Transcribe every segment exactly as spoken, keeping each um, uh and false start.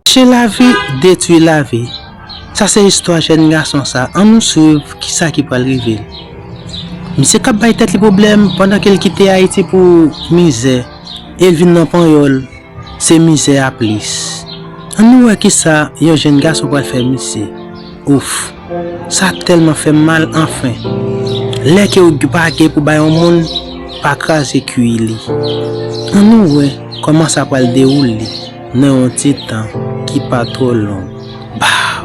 Rache lavi, detwi lavi. Sa se istwa jèn gason sa. Ann nou swiv kisa ki pral rive l. Misye k ap bay tèt li pwoblèm pandan ke l kite Ayiti pou mizè e l vin nan Panyòl, se mizè a plis. Ann nou wè kisa yon jèn gason pral fè misye. Ouf, sa tèlman fè m mal anfen. Lè ke w pa gen pou bay yon moun, pa kraze kwi li. Ann nou wè kòman sa pral dewoule nan yon ti tan ki pa twò long. Baw!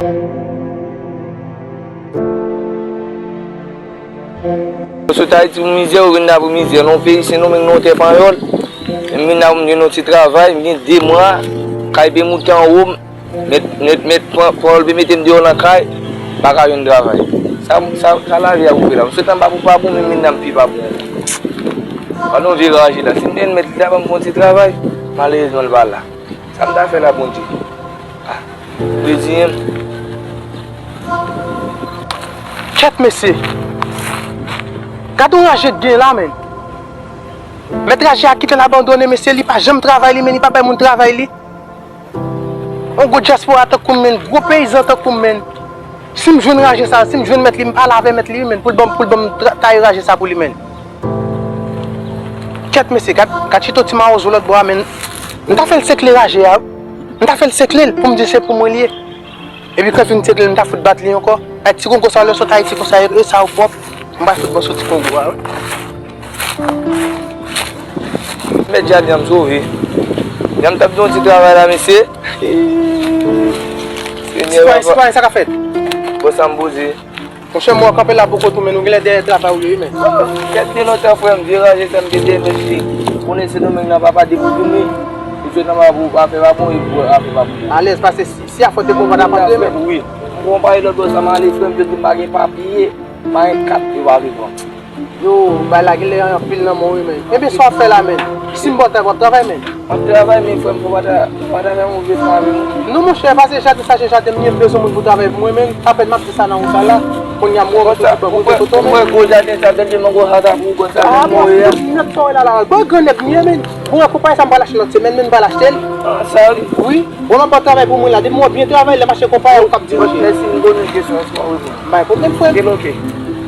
Ou sot Ayiti pou mizè, ou vin la pou mizè. Nan yon peyi sen Domeng, nan yon tè Panyòl. M vin la pou m jwenn yon ti travay, m gen de mwa, kay pe moute anwo m, mèt, mèt, mèt Panyòl pe mete m deyò nan kay, m pa ka jwenn travay. Sa, sa, sa lavi a pou fè la. M sot anba pou pa bon, men m vin la m pi pa bon. Gade yon vye raje la. Si m te jwenn mèt li ta ban m yon ti travay, malerezman l pa la. Sa m ta fè la, Bondye? Ah, reziyen m. Kèt mesye! Gade yon raje k gen la, menn! Mèt raje a kite l abandone, mesye, li pa janm travay li, menn, li pa bay moun travay li. Yon gwo dyaspora tankou m, menn, gwo peyizan tankou m, menn. Si m jwenn raje sa, si m jwenn mèt li, m pale avè mèt li, wi, menn, pou l ban m, pou l ban m tra-, taye raje sa pou li, menn. Kèt mesye, gad, gad chito ti mawozo lòt bò a, menn. M ta fè l sekle raje a, wi. M ta fè l sekle l pou m di se pou mwen li ye. Epi kan fin sekle l, m ta fout bat li ankò. Ay, ti kongo sa, lè w sot Ayiti konsa, e sa ou pwòp. M pral fout bò sou ti kongo a, wi. Mèt jaden an m sove. Jan m t ap di yon ti travay la, mesye. Senyè, papa. Sitwayen, sitwayen, sa k ap fèt? Bon, sa m poze. Monchè, mwen kanpe la pou kont ou, men nou genlè dèyè travay ou yo, wi, men. Kèt, gen lontan, frè m, vye raje sa m te dèyè, men si konnen se nou menm nan papa depi w tounen. Ou sot anba pou afè pa bon, e pou afè pa bon. Alèz, paske si, si afè te bon, pa t ap antre, men. Wi. M konpare lòt bò sa, m ale, frè m, yo di m pa gen papye, m pa gen kat, yo pa vle pran. Yo, bay la genlè anpil nan men w, wi, men. Ebyen, sa w ap fè la, men? Si m ba w travay, w ap travay, men. M ap travay, men frè m, fò w pa ta, fò w pa ta fè move tan avè m. Non, monchè, pase jaden, chache jaden, m ye, m bezwen moun pou travay pou mwen, men apèn m ap di sa nan wout sa la, kounye a m wè w soti bò kote foto, men. Ou wè gwo jaden sa, tande mango sa ta pou ou konsa, men mwen wè a. Nèg sa w wè la, la, bon, gran nèg m ye, men. Bon, konpayi sa m pral achte lòt semèn, men m pral achte l. Ah, sa wi. Wi. Bon, m ap ba w travay pou mwen la, depi m wè w byen travay, lè m achte konpayi a, ou k ap dirije. Mèsi, m poze w kesyon, èske w ap reponn? M bay pwoblèm, frè m. Gen oke.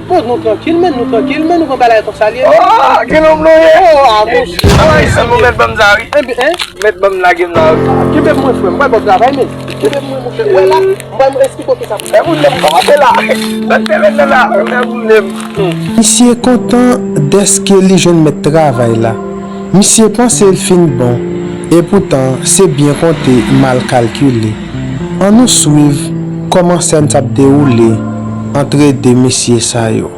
Bon, nou trankil, men, nou trankil, men, nou konn bagay konsa li ye. Oh, gen nonm nou ye. Oh, a, monchè. Ay, se bon, mèt ban m sa, wi. Enben, en? Mèt ban m lage m la, wi. Kenbe mwen, frè m. Mwen ba w travay, men. Kenbe mwen, monchè. Wè la, mwen esplike w kisa. Fè boule m kòmanse la. Mèt fè mèt la, fè boule m. Hmm. Misye kontan dèske li jwenn mèt travay la. Misye panse l fin bon. Epoutan, se byen konte, mal kalkile. Ann nou swiv kòman sèn sa ap dewoule ant de mesye sa yo.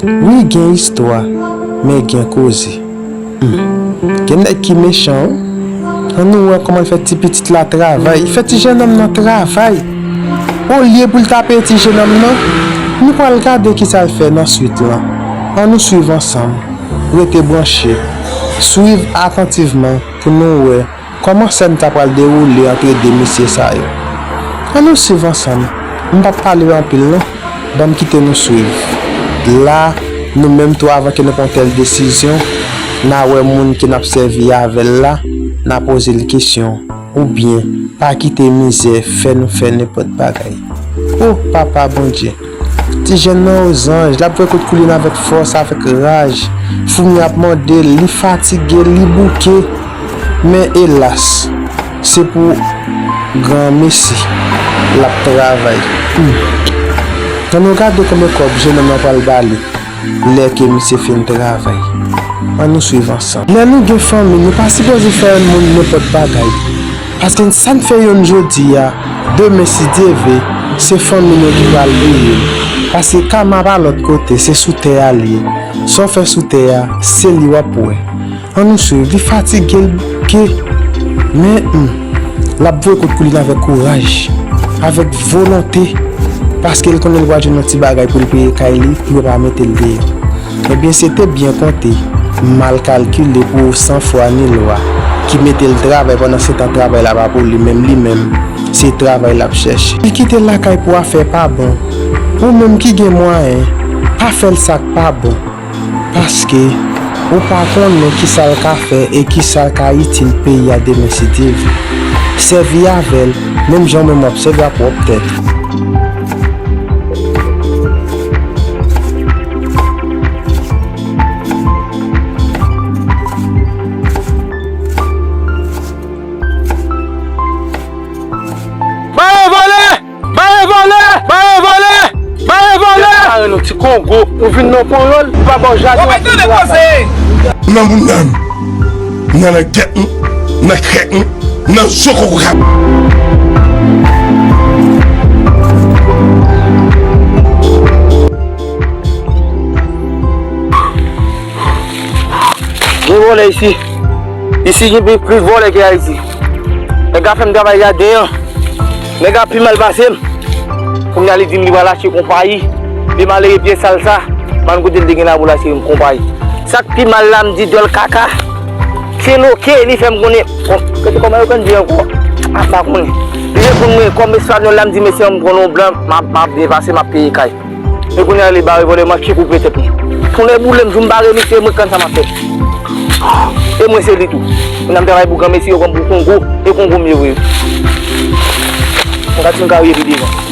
Wi, gen istwa, men gen koze. Hmm. Gen nèg ki mechan, wi. Ann nou wè kòman l fè ti pitit la travay. Li fè ti jennonm nan travay. Olye pou l tape ti jennonm nan, nou pral gade kisa l fè nan swit lan. Ann nou swiv ansanm. Rete branche. Swiv atantivman pou nou wè kòman sèn ta pral dewoule ant de mesye sa yo. Ann nou swiv ansanm. M p ap pale anpil non. Ban m kite nou swiv. La, nou menm tou, avan ke nou pran tèl desizyon, n a wè moun ke n ap sèvi avè l la, n a poze l kesyon, oubyen pa kite mizè fè nou fè nenpòt bagay. O Papa Bondye! Ti jèn nan o zanj, l ap voye kout koulin avèk fòs, avèk raj. Foumi ap mòde l, li fatige, li bouke. Men elas, se pou granmesi l ap travay. Hmm. Ann nou gade konbyen kòb jennonm nan pral ba li lè ke misye fin travay. Ann nou swiv ansanm. Lè nou gen fanmi, nou pa sipoze fè yon moun nenpòt bagay. Paske sa n fè yonn jodi a, demen, si Dye vle, se fanmi nou ki pral peye l. Paske kama pa lòt kote, se sou tè a l ye. Sa w fè sou tè a, se li w ap wè. Ann nou swiv, li fatige, l bouke. Men, hmm, l ap voye kout koulin avèk kouraj, avèk volonte, paske l konnen l pral jwenn yon ti bagay pou l peye kay li, pou yo pa mete l deyò. Ebyen, se te byen konte, mal kalkile pou san fwa ni lwa, ki mete l travay pandan se tan travay la pa pou li menm, li menm, se travay l ap chèche. Li kite lakay pou afè pa bon. Ou menm ki gen mwayen, pa fè l sa k pa bon. Paske ou pa konnen kisa l ka fè e kisa l ka itil peyi a demen, si Dye vle. Sèvi avè l, menm jan mwen m ap sèvi a pwòp tèt. Bare vòlè! Bare vòlè! Bare vòlè! Bare vòlè! Bare nou ti Kongo. Ou vin nan ponyòl, ou pa ba w jaden. Nan moun nan, nan langèt nou, nan krèk nou, nan zo kokorat. Gen vòlè isi. Isi gen pli, plis vòlè ke Ayiti. Nèg la fè m travay jaden an. Nèg la pi mal pase m. Kounye a li di m li pral achte konpayi. Li malere pye sal sa. M al kote l te gen la pou l achte yon konpayi. Sa k pi mal la m di dyòl kaka. Se loke li fè m konnen. Bon, kote kòman yo konn di ankò? A pa konnen. Li reponn mwen kòm espanyòl la m di mesye an m pran yon blan m ap, m ap depase m ap peye kay. E kounye a li bare vòlè m ap koupe tèt li. Tonnè boule m jou m bare misye mwen konn sa m ap fè. E mwen se li tou. Kounye a m travay pou granmesi yo kòm pou Kongo. E Kongo m ye vre. Mwen ka ti m ka rive pi devan.